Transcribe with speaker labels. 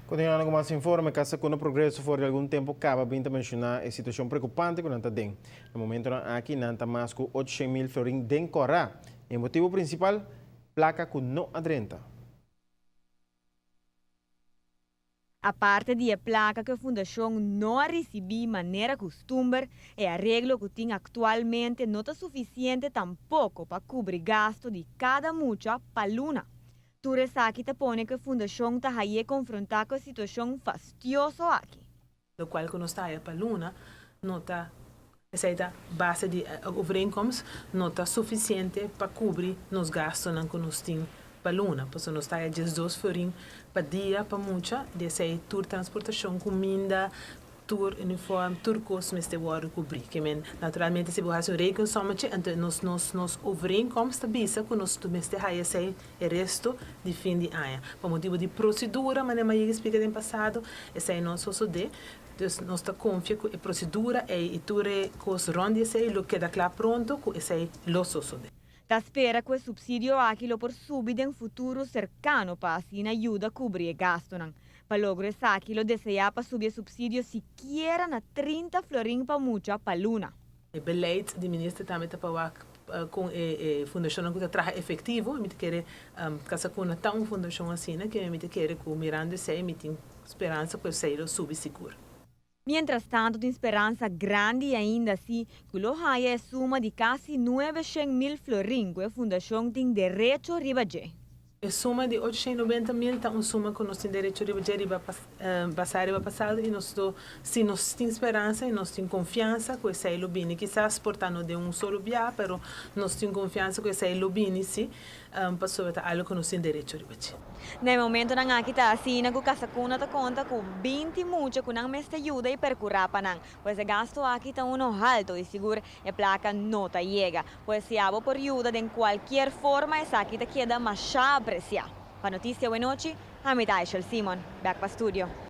Speaker 1: Continuando cu mas informe, Casa Cuna Progreso for di algun tempo caba bin ta menciona e situacion preocupante cu nan ta den. Na momentonan aki nan ta mas cu 800 mil florin den cora. E motibo principal, placa cu no a drenta.
Speaker 2: Aparte di e placa cu e fundacion no a ricibi manera custumber, e areglo cu tin actualmente no ta suficiente tampoco pa cubri gasto di cada mucha pa luna. Tur esaki ta pone cu e fundacion ta hay'e confronta cu e situacion fastioso aki.
Speaker 3: Locual cu nos ta pa luna no ta, esey ta base di overeenkomst, no ta suficiente pa cubri nos gastonan cu nos tin pa luna. Pasobra nos ta 12 florin pa dia pa mucha, di esey tur transportacion, cuminda, tur uniform, tur cos mester wordo cubri. Kiermen, naturalmente, si bo haci un rekensommetje, anto nos overeenkomst ta bisa cu nos mester haya esey e resto di fin di aña. Pa motibo di procedura, manera mi a splica den pasado, esey no a sucede. Dus nos ta confia cu e procedura y tur cos rond esey lo keda cla pronto cu esey lo sucede.
Speaker 2: Ta spera cu e subsidio aki lo por subi den futuro cercano pa asina yuda cubri e gastonan. Pa logra esaki lo desea pa subi e subsidio sikiera na 30 florin pa mucha pa luna.
Speaker 3: E beleid di minister tambe ta pa cu e fundacion cu ta traha efectivo, mi kier Casa Cuna ta un fundacion asina, cu mi kier cu mirando esey, mi tin speransa cu esey lo subi sigur.
Speaker 2: Mientras tanto, tin speransa grandi ainda si cu lo haya e suma di casi 900 mil florin cu e fundacion tin derecho riba dje.
Speaker 3: E suma di 890 mil ta un suma cu nos tin derecho riba dje riba basa riba pasado y nos si nos tin speransa y nos tin confiansa cu esey lo bini, kisas por ta no di un solo biaha, pero nos tin confiansa cu esey lo bini si, pasobra ta algo cu nos tin derecho riba dje.
Speaker 2: Na momentonan aki ta asina cu Casa Cuna ta conta cu 20 mucha cu nan mester yuda y percura pa nan. Pues e gasto aki ta uno halto y sigur e placa no ta yega. Pues si abo por yuda den cualkier forma, esaki ta keda mas aprecia. Pa Noticia Awenochi, ami ta Aishel Simon, back pa studio.